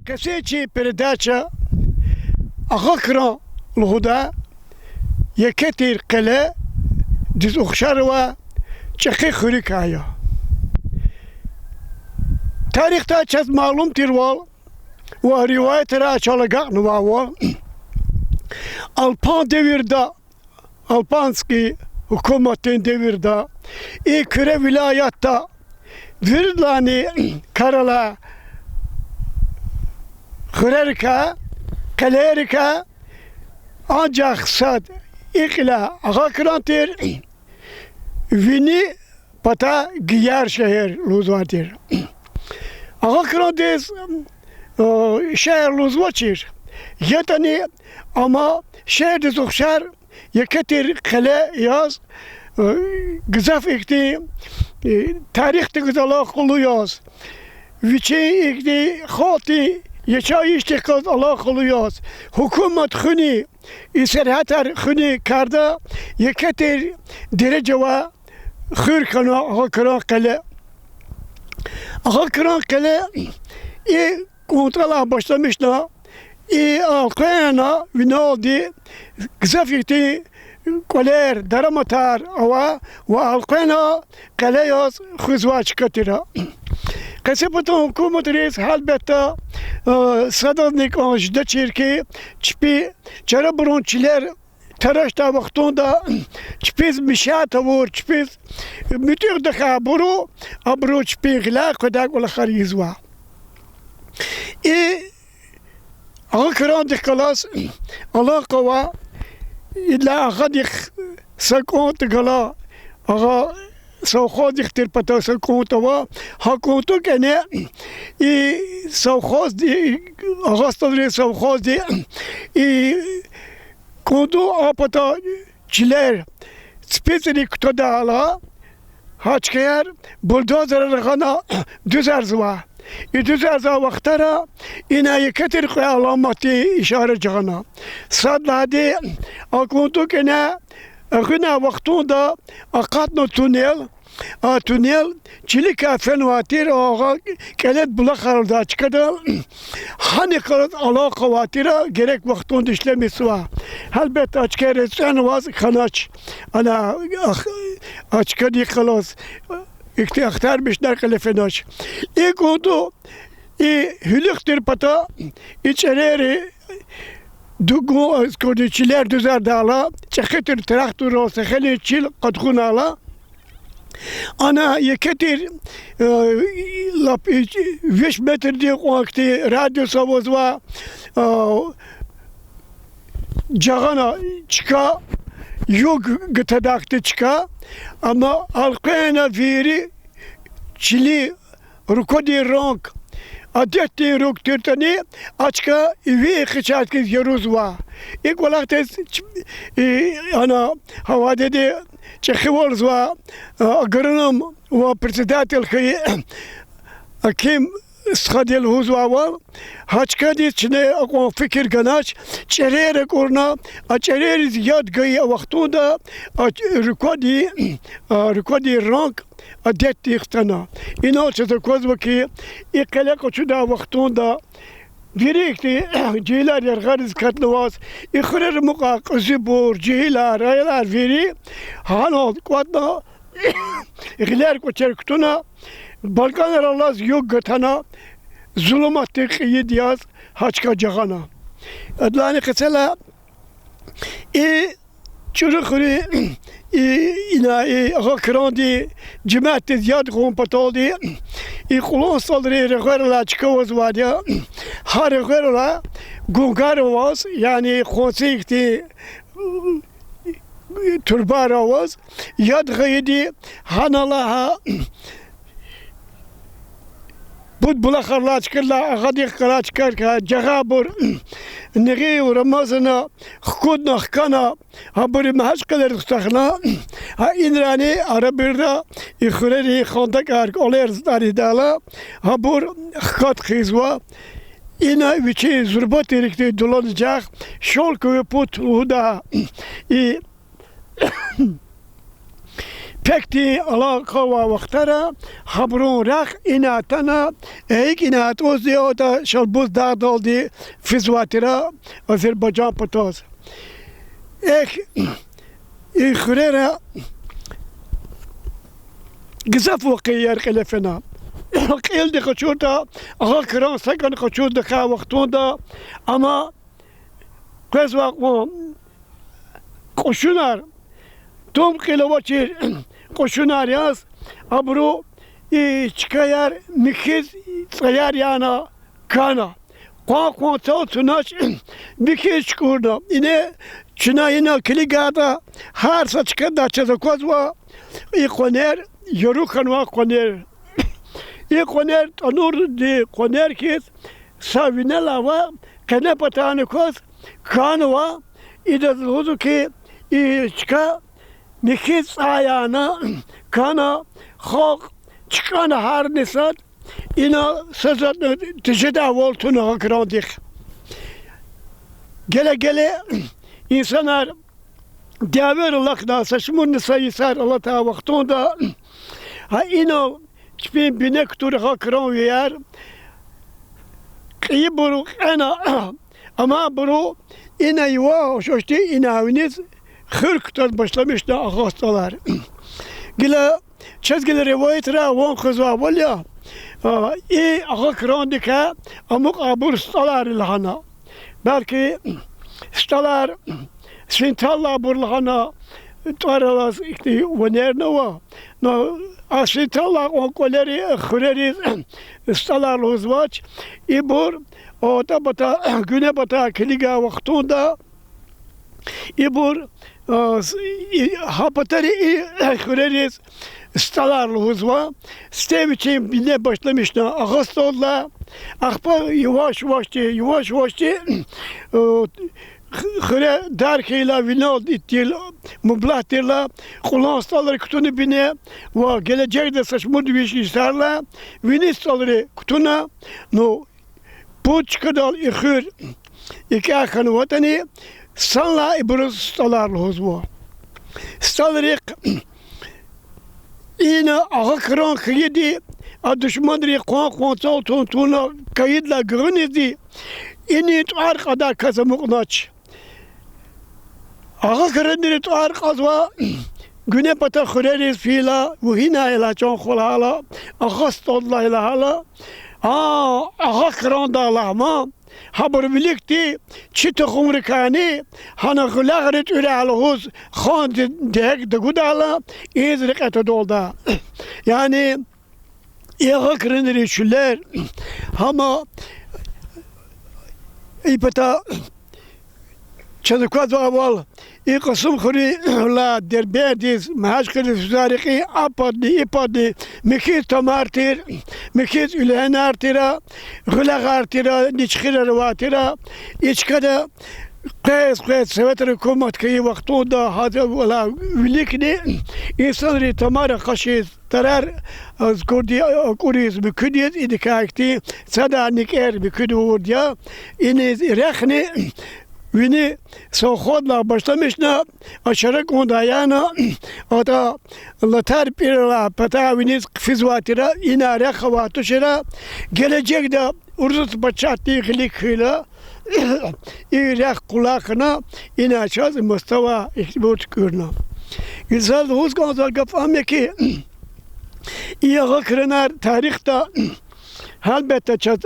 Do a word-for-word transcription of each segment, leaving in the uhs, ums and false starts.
Къе чи передача Агъа Кран лугьудай еке тир къеледиз ухшар авай чӀехи хуьруькай я. Тарихда чаз малум тирвал ва риваятра чал агакьнавайвал, алпан девирда, алпанский гьукуматдин девирда и Куьре вилаятда виридалайни кар алай хуьрерикай, къелейрикай анжах сад и кьиляй Агъа Кран тир, вини патай Гияр шегьер лугьузвай тир. Агъа Крандиз, э, шегьер лугьузвачир, ятӀани амма шегьердиз ухшар еке тир къеле яз, э, гзаф ихьтин, э, тарихдихъ галаз алакъалу яз, вичин ихьтин халкьдин яшайишдихъ галаз алакъалу яз, гьукумат хуьни, и сергьятар хуьни карда еке тир дережа авай хуьр хьана Агъа Кран къеле. Агъа Кран къеле и кӀунтӀалай башламишна, и элкъвена виналди гзаф ихьтин кӀвалер, дараматар ава ва элкъвена къеле яз хуьзвай чка тир. Къецепатан гьукуматриз, гьелбетда, э, садазни кӀан жедачир хьи, чпи чарабурун чилер тарашдай вахтунда чпиз мешать авур, чпиз муьтӀуьгъ тахьайбуру, абуру чпин гъиляй къведай кӀвалахар ийизва. И Агъа Крандихъ галаз алакъа ава, идалай агъадихъ са кӀунтӀ гала, агъа, совхоздихъ тир пата са кӀунтӀ ава, гьа кӀунтӀу кӀане и совхозди, Агъа СтӀалрин совхозди, и кӀунтӀу а пата чилер ципицӀрик кутадайла, гьа чкаяр бульдозерар гъана дуьзарзава. И дуьзарзавай вахтара ина еке тир кьве аламатдин ишара жагъана. Сад лагьайди, а кӀунтӀу кӀане гъуьнай вахтунда акъатна туннел, а туннел чиликай фенвай тир, агъа кӀелед булахардай чкадал, гьаник галаз алакъа авай тир, герек вахтунда ишлемишзава. Гьелбетда, а чкайриз цӀвен аваз хьанач, ана, ах-, а чкадихъ галаз ихьтин ахтармишна кьиле фенач. И кӀунтӀу, и гьуьлуьхъ тир пата, и чӀерери дугун, а, куди чилер дуьзардайла, чӀехи тир тракторрал са хейлин чил къадгъунайла, ана еке тир, э, лап и виш метрдин кьван хьтин радиус авазва, э, жагъана чка, юг гатадай хьтин чка, амма элкъвена вири чилин руквадин ранг адетдин ранг тиртӀани, а чка иви хъичайтӀа хьиз ярузва. И кӀвалахдиз ч-, и, ана, гьа вядеди чӀехивалзавай, а, агроном ва председатель хьайи Аким стхади лугьузвайвал, гьа чкадиз чна акьван фикир ганач, чӀерер акӀурна, а чӀерериз яд гайи а вахтунда, а руквади-, а руквадин ранг адетдихъ хтана. Инал чаз аквазва хьи, и къеле къачудай вахтунда вири ихьтин жегьилар яргъариз катнаваз, и хуьрер амукьай кьуьзуьбур, жегьилар, аялар вири гьанал кӀватӀна, гъилер-кӀвачер кутуна, балкӀанар алаз юг гатана, зулуматдин кьейиди яз гьа чка жагъана. Адалайни къецела и ЧӀуру хуьруьн, и, ина, и Агъа Кранди жемятдиз яд гъун паталди, и Кьулан СтӀалрин регъвералай чка авазвайди я. Гьа регъвералай гунгар аваз, яни хъванцин ихьтин турбаяр аваз, яд гъайиди гьанал гьа пуд булахрилай чкадилай агъадихъ галай чкайрикай жагъайбур Негъиев Рамазана хкудна хкана, гьабур Магьачкъаладиз хутахна, гьа инрани арабирда и хуьрерин хандакӀар кӀвалер затӀар ийидайла, гьабур хкат хъийизва. Ина вичин зурба тирикди дуланажагъ Шёлковый путь лугьудай и Пекдин алакъа авай вахтара гьабурун рехъ ина атана, э, икӀ ина атӀузди, ада Шалбуз дагъдалди физвай тир Азербайжан патаз. Эхь, и хуьрера гзаф вакъиаяр кьиле фена. Кьилди къачуртӀа, Агъа Кран сакӀани къачуз тахьай вахтунда, амма къвезвай кьван кьушунар, тум кьил авачир кьушунар яз, абуру и чкаяр михьиз цӀаяр яна кана. Къван-къванцел цунач михьиз чукӀурна. Ине чна ина килигайтӀа, гьар са чкада чаз аквазва и къванер, яру хьанвай къванер. И къванер тӀанурдин къванер хьиз са винел ава, къене патани кваз кхьенва, идаз лугьузва хьи, и чка михьиз цӀай яна кана, халкь чкӀана гьарни сад, ина са затӀни тежедайвал туна Агъа Крандихъ. Геле-геле инсанар дявеяр алахъна, са шумудни са йисар алатай вахтунда, гьа инал чпин бине кутур Агъа Кранвияр кьейибуру кьена, амма абуру ина югъ-агъуш авачтӀа, ина виниз хуьр кутаз башламишна Агъа СтӀалар. Гила чаз гила риваятра ван къвезвайвал я, а, и Агъа Крандикай амукьайбур СтӀалар я лагьана. Белки СтӀалар синталлайбур лагьана, тӀвар алаз ихьтин ванерни ава. Ну, а синталлай кьван кӀвалери, хуьрериз СтӀалар лугьузвач. Ибур атӀа пата, гуьне пата килигай вахтунда, ибур, а, с-, и, гьа патари и хуьрериз СтӀалар лугьузва. Сифте вичин бине башламишна Агъа СтӀалдилай, ахпа яваш-явашди, яваш-явашди, э, х-, хуьре дар хьайила, винел итил, мублагь тирла, Кьулан СтӀалри кутуна бине ва гележегда са шумуд виш йисарилай вини СтӀалри кутуна. Ну, пуд чкадал и хуьр икӀяй хьанватӀани, санлай ибуруз СтӀалар лугьузва. СтӀалрихъ ина Агъа Кран хьайиди, а душманри къван-къванцел тун-туна кайидалай гуьгъуьнизди, инин тӀвар кьадай кас амукьнач. Агъа Кранри тӀвар кьазва, гуьне пата хуьрериз фейила, вугьинай лагьайла, чан хва лагьайла, Агъа СтӀалдилай лагьайла, а, Агъа Крандай лагьана, гьабур виликди чи тухумрикайни гьана гъуьлягъри тӀуьрай лугьуз ханди дегь тагудайла, иниз рекье твадалда. Яни и Агъа Кранрин чуьллер, гьама и пата чаз аквазвайвал, и Кьасумхуьруьнлай Дербентдиз, Магьачкъаладиз физвай рекьин а падни, и падни михьиз тамар тир, михьиз уьлгьенар тира, гъуьлягъар тира, ничхирар авай тира. И чкада къвез-къвез советрин гьукумат хьайи вахтунда гьадавай виликни инсанрин тамар ахъашиз, тарар, а, акурди, акӀуриз, муькуьдиз, идакай ихьтин садан никӀер муькуьд авурди я. Иниз рехъни вини совхоздилай башламишна, а чара кӀандай яна, атӀа Латар пӀиралай патай виниз хъфизвай тира, ина рехъ авай тушира, гележегда урус пачагьдин гъилик хьайила, и рехъ къулай хьана, ина чаз мастава ихьтинбур туькӀуьрна. Заз лугьуз кӀанзавай гаф ам я хьи, и Агъа Кранар тарихда, гьелбетда, чаз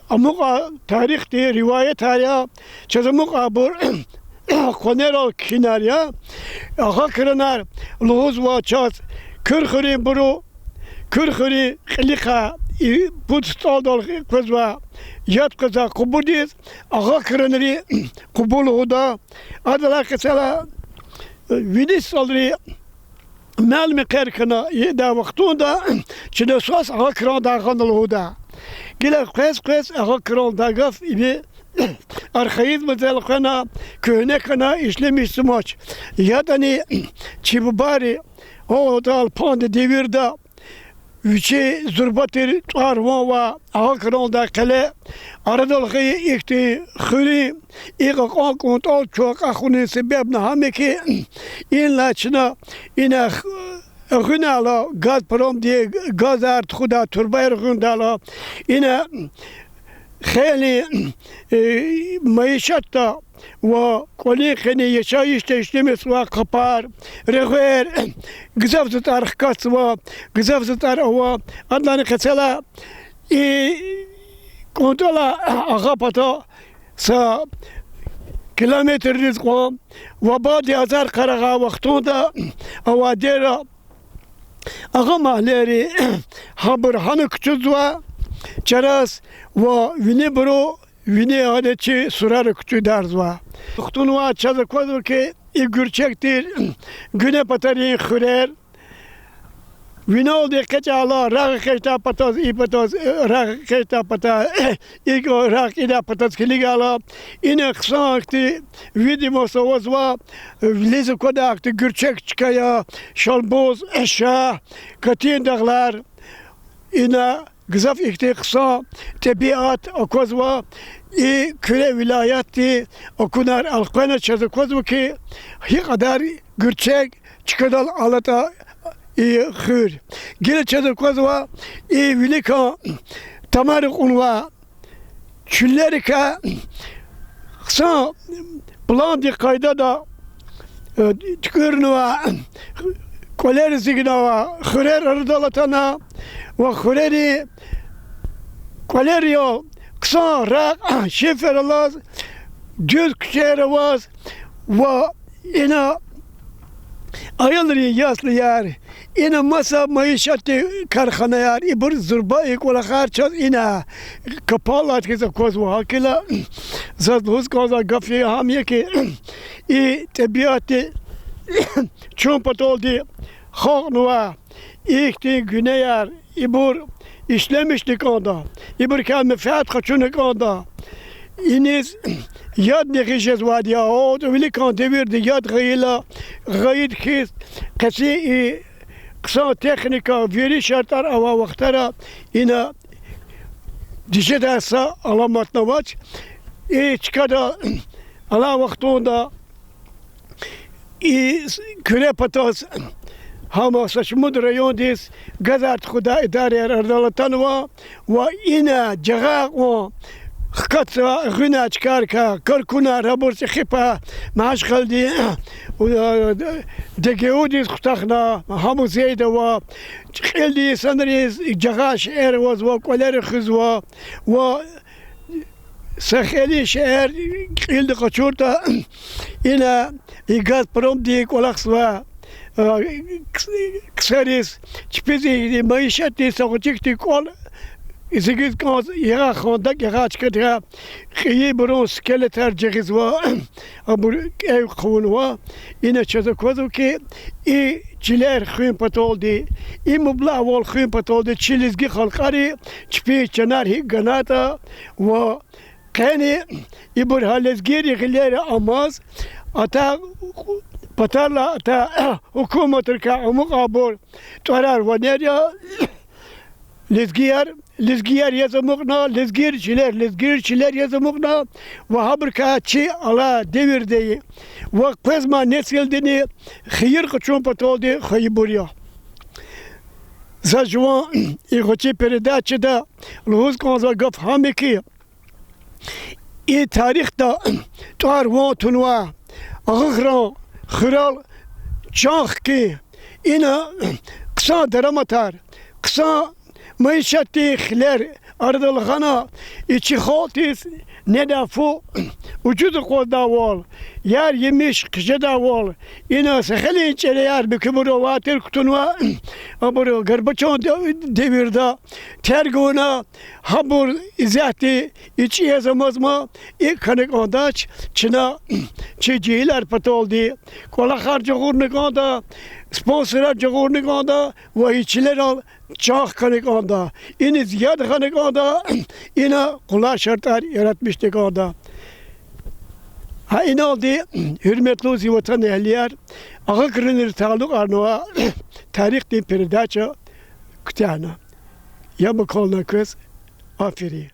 амукьай тарихдин риваятар я, чаз амукьайбур къванерал кхьинар я. Агъа Кранар лугьузва чаз Куьрхуьруьнбуру, Куьрхуьруьн кьилихъай и пуд СтӀалдал къвезвай, яд къвезвай къубудиз Агъа Кранрин къубу лугьуда. Адалай къецелай вини СтӀалри мел-мехъер хьана ийидай вахтунда чна свас Агъа Крандай гъана лугьуда. Гила къвез-къвез Агъа Крандай гаф им архаизмдал элкъвена, куьгьне хьана ишлемишзамач. ЯтӀани чи бубайри гьадал панди девирда вичи зурба тир тӀвар-ван авай Агъа Крандай къеле арадал гъайи ихьтин хуьруьн и кьакьан кӀунтӀал чун акьахунин себебни гьам я хьи, инлай чна ина х-, гъуьнайла, Газпромди газар тухудай турбаяр гъуьндайла, ина хейлин, э, майишатда ва кӀвалин къене яшайишда ишлемишзавай къапар, регъвер, гзаф затӀар хкатзава, гзаф затӀар ава. Адалайни къецелай и кӀунтӀала агъа пата са километрдиз кьван ва бади азар къарагъай вахтунда авайдера агъа магьлейри гьабур гьана кучудзава чараз ва винибуру вини гьадан чи сурара кучударзава. Тухтунвай чаз аквазва хьи, и гуьрчегдин гуьне патарин хуьрер, виналди экъечӀайла, рагъ экъечӀдай патаз, и патаз, рагъ экъечӀдай пата, и рагъ кӀандай патаз килигайла, ина хъсан ихьтин видимость авазва, вилиз аквадай хьтин гуьрчег чка я, Шалбуз, Шагь, Катин дагълар. Ина гзаф ихьтин хъсан тӀебиат аквазва, и Куьре вилаятди акунар элкъвена чаз аквазва хьи, гьи кьадар гуьрчег чкадал алатӀа и хуьр. Гила чаз аквазва и виликан тамар кьунвай чуьллерикай хъсан пландин къайдада, э, туькӀуьрнавай, кӀвалер эцигнавай хуьрер арадал атана ва хуьрерин кӀвалер я хъсан рагъ, шифер алаз, дуьз куьчер аваз ва ина аялрин яслияр, ина маса майишатдин карханаяр, ибур зурба и кӀвалахар чаз ина капалат хьиз аквазва. ГьакӀ хьайила, заз лугьуз кӀанзавай гаф гьам я хьи, и тӀебиатди чун паталди халкьнавай ихьтин гуьнеяр, ибур ишлемишна кӀанда, ибурукай менфят къачуна кӀанда. Иниз яд нехи жезвайди я, гьа виликан девирда яд гъайила, гъайиди хьиз, къецин и хъсан техника, вири шартӀар авай вахтара ина дишедай са аламатни авач. И чкада алай вахтунда и Куьре патаз гьам са шумуд райондиз газар тухудай идараяр арадал атанва ва ина жагъай кьван хкатзавай гъуьнай чкайрикай каркунар, гьабур чӀехи пай Мяхачкъаладин ДГУ-диз хутахна, гьа музейда ава, кьилди инсанриз жагъай шейэр авазва, кӀвалер хуьзва ва са хейлин шейэр кьилди къачуртӀа, ина и Газпромди кӀвалахзавай, а, кс-, ксариз чпиз и майишатдин са гъвечӀи хьтин кӀвал эцигиз кӀанз, ягъа хандакӀ, ягъа чкадикай кьейибурун скелетар жагъизва, абур кӀев хъувунва. Ина чаз аквазва хьи, и чилер хуьн паталди, и мублагьвал хуьн паталди чи лезги халкьари чпин чанар гьикӀ ганайтӀа ва къени ибур гьа лезгийрин гъилера амаз, атай патарилай атай гьукуматрикай амукьайбур тӀварар ванер я, лезгияр, лезгияр яз амукьна, лезгийрин чилер, лезгийрин чилер яз амукьна ва гьабурукай чи алай девирдани ва къвезмай несилдини хийир къачун паталди хвейибур я. За жуван и гъвечӀи передачада лугьуз кӀанзавай гаф гьам я хьи, и тарихда тӀвар-ван тунвай Агъа Хьран хуьрел чан хкин, ина хъсан дараматар, хъсан майишатдин хилер арадал гъана, и чи халкьдиз недай фу ужуз акъваздайвал, яр-емиш хъжедайвал, ина са хейлин чӀереяр муькуьбуру авай тир кутунва, абуру Горбачёвдин девирда терг авуна, гьабур исятда ичӀи яз амазма, икӀ хьана кӀандач. Чна чи жегьилар паталди кӀвалахар жагъурна кӀанда, спонсорар жагъурна кӀанда ва и чилерал чан хкана кӀанда, иниз яд гъана кӀанда, ина къулай шартӀар яратмишна кӀанда. Гьа иналди, гьуьрметлу зи ватанэгьлияр, Агъа Хьранриз талукьарнавай тарихдин передача куьтягьна. Яб акална квез. Аферин.